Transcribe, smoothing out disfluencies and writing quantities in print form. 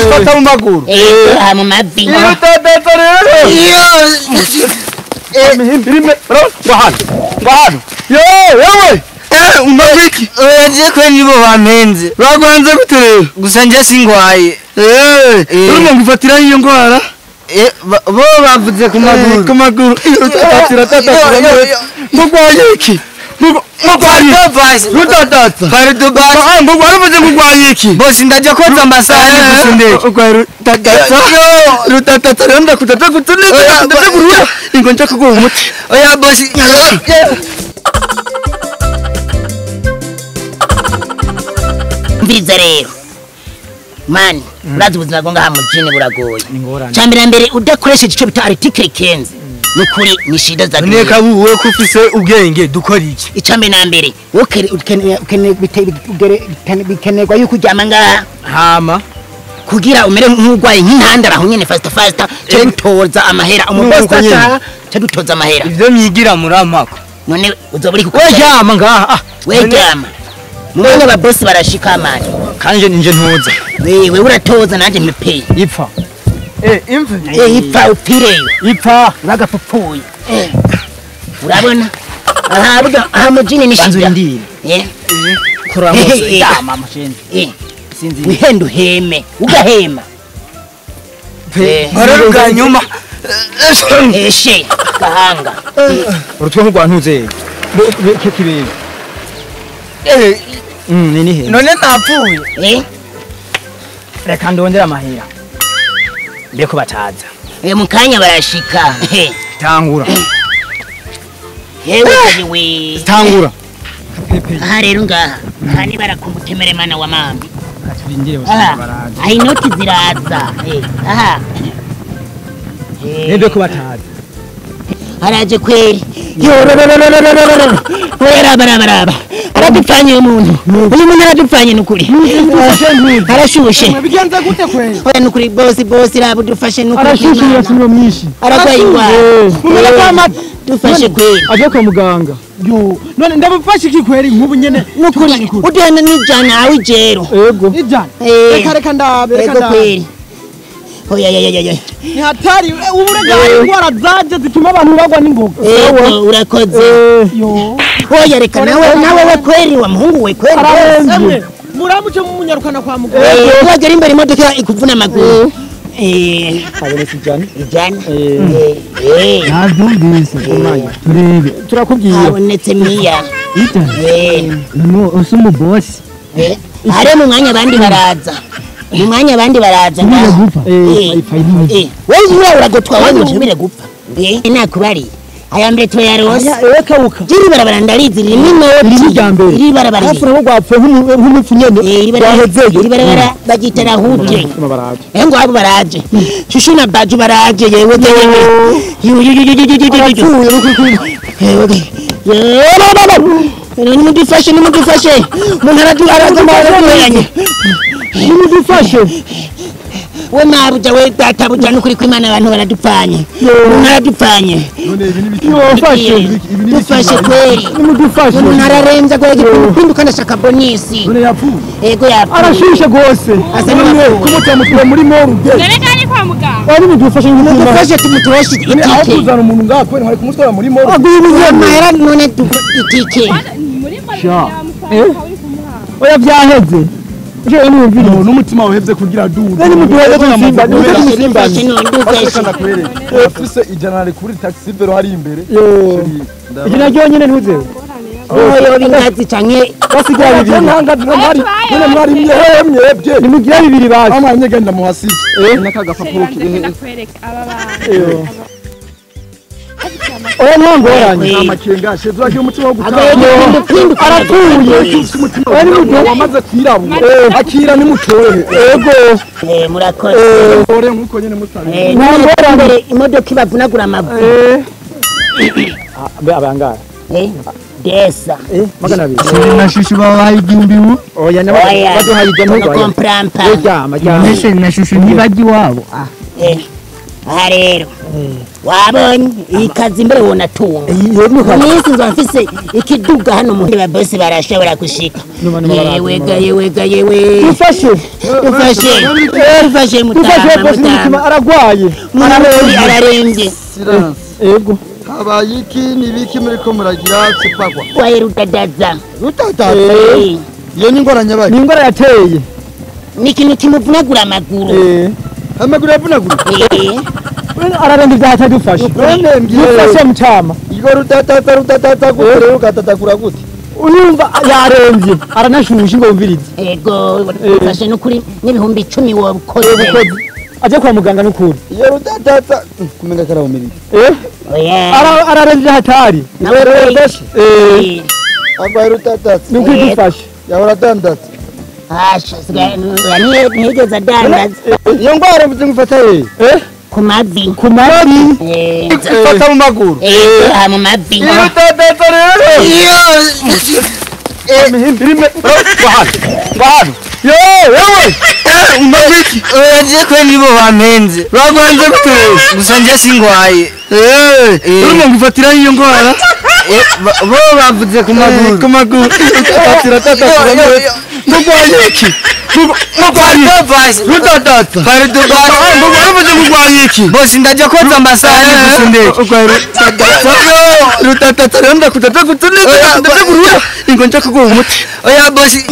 Ifata mu maguru. Eh, mu mavi. Irutadatsa rero. Imihimbi ngwahano. Ngwahano. Yo, yewe. Umaze iki? Oya je kwe nibo bampenze. Bagwanze gute rero? Gusa nje singwaye. Urumva ngufatira iyo ngwara? Bo bavuze ku maguru. Ku maguru. Irutadatsa tatatsa. Ngwaye iki? Rutadatsa. Pardon. Ngo waravuze ngo ugwaye iki? Bosi ndaje koza amasahani gusa ndeke. Ugwaye rutadatsa. Rutadatsa rero ndakutata kutuneka ndategurura. Ingo nja kuguha umuti. Oya bosi. Mviriza rero. Mani, urazi ubuzima bwo ngaha mu jini buragoye. Cambere mbere udakoresheje ico bita article 15. Nukuri ni shida za dunia. Neka wewe ko ufise ubwenge dukora iki? Icambe na mbere, bikenerwa yuko uryama ngaha. Hama kugira umere nk'urwaye nk'intandara aho nyene fasta fasta cyo dutoza amahera umubosi ataha cyo dutoza amahera. Ivyo myigira muri amako. None uzoba uri kuko weryama ngaha. Weryama. Mubonye ababosi barashika mani. Kanje ninje ntoza. Wewe uratoza nanje mpepeye. Ipfa. Imve. Ipfa upfireyo. Ipfa bagapfupfuye. Urabona? Aha burya aha mujini ni shida. Kora mama mushinzi. Sinzi. Wihenda uheme, ugahema. Bararuga nyuma. Eshe gahanga. Urutwe nk'urwa ntuze. Kibebe. Ni he? None napfuye. Reka ndondera amahera. Mbeko bataza. Mukanya barashika. Tangura. Yewe we. Tangura. Aha rero ngaha. Aha ni barakumbutemere mana wa mama. Turindire bose baraza. Ayi noti ziraza. Aha. Mbeko bataza. Haraje kweri. Yo baraba. Aradupfanye umuntu. Uyu muntu aradupfanye nukuri. Arashushe. Bigenza gute kweri? Oya nukuri bosi rabo dufashe nukuri. Arashushe yasumye myinshi. Aragwaye ingwara. Dufashe kweri. Aje kwa muganga. Yo, none ndabufashe iki kweri nkubu nyene nukuri. Udana nijana awe ijero. Yego. Ijana. Reka ndabe reka ndabe. Kweri. Oya ya ya ya. Ni hatari uburega ingwara zaje zituma abantu bagwa n'ingoga. Yego urakoze. Yo. Oya reka nawe we kweri wa muhungu we kweri. Muramuce mumunyarukana kwa muganga. Wagera imbere imodoka ikuvuna amaguru. Habonetse ijana. Ijana. Navyumvise. Turebe. Turakubwiye. Habonetse miya. Ijana. None usi umubosi. Hare mu mwanya abandi baraza. Mu mwanya abandi baraza. Wewe uragotwa wewe ntubire gupfa. Nakubari. Aya mbere tuyarose. Kauka. Jiri barabara ndarizi rimwe iri Iri barabara. Hafu nabo gwapfuye nk'umupfu nyene. Wahezeyo. Iri barabara bagitera hute. Ngo abo baraje. Shushu na Baju baraje yewe yewe. Yewe. Nimudufashe nimudufashe. Umuntu araduhanye. Nimudufashe. We mabuja we data buja nukuri kwimana abantu baradupfanye. Umuntu aradupfanye. None ibi ni dufashe kweri. Nimudufashe. Umuntu ararembye kweri gipinduka ndashaka bonisi. None yapfuye. Ego yapfuye. Arashushe gose. Asa n'uwapfuye. Kumuta muri morgue. None kandi kwa muganga. Ari mudufashe nimudufashe tumutoroshe itike. Aho kuzana umuntu ngaha kweri hari kumutwara muri morgue. Aguye mahera none itike. Muri morgue. Oya byaheze. Uje numvira n'umutima wahevye kugira duru. Nani muduheze tumusimba, tumusimba. Ufise ijana ari kuri taxi vero hari imbere. Yo. Ijana ryo nyene ntuze. Oyo bingazi canke basigira bibiri. Ntangazi mwari none mwari mwebwe. Nimugira bibiri bazi. Amwe nyegenda muhasije. Naka gapapuro ndakwereka aba bantu. Oya ntangoranye. Amakenga shezo agiye umutima wo gutaha. Arapfuye. Ari muto wamaze kwirabura. Akira ni mutorehe. Ego. Murakoze. Ore nkuko nyene mutabi. Ntangoranye imodoka ibavunagura amavu. Abe abangara. Desa. 200. Na shushu babahaye igihumbi ubu. Oya baduhaye ijana n'urwaye. Komprampa. Oya majyana. Mbese na shushu ntibajya iwabo. Aha rero wabonye iyi kazi imbere wonatunga. Yego kazi. Iminsi nzoba mfise ikiduga hano muhira bose barashobora gushika. Numa, numa, baraza, Yewe numa, ga yewe ga yewe. Dufashe. Dufashe. Dufashe Dufashe mutama bosi n'umutima mutama. aragwaye. Ararembye. Ararembye. Silence. Yego. Habaye iki nibiki muriko muragira sipagwa? Waye rudadaza. Rutata. Eh, Iyo ni ingwara nyabaye. Ni ingwara yateye. Ni ikintu kimuvunagura amaguru. Eh. Amaguru yavunagura. Eh, Ararembye byatadufashe. None mbwire. Dufashe mutama. Iyo rutatata rutatata gute rero ugatatagura gute? Urumva yarembye aranashushe ngo wumvirize. Ego dufashe n'ukuri n'ibihumbi 10 wobukoze. Aje kwa muganga n'ukuri. Iyo rutatata kumenga karahumirije. Eh? Oya. Ararembye hatari. Nawe Rudashe. Eh. Agwaye rutatata. N'ukuri dufashe. Yahora adandaza. Hasha, ntiyigeze adandaza. Iyo ngwara mvuze ngo ifata hehe? Eh? Ku mavi. Ku mavi. Eh, Ifata mu maguru. eh, aha mu mavi. Iyo rutatata rero. Wahano. Yo, yewe. Umaziki. Oya kwe nibo bamenze. Bagwanze gute? Gusa nje singwaye. Eh, urumva ngo ifatira iyo ngwara? Bo bavuze ku maguru. Ku maguru. Ifatira tata. Ngugwaye iki? Ngugwaye. Rutatata. Ngugwaye ngugwaye iki? Bosi ndaje koza amasahani gusa ndeke. Ugwaye rutatata. Rutatata rero ndakutata kutuneza ndakurura. Ingo nja kuguha umuti. Oya bosi.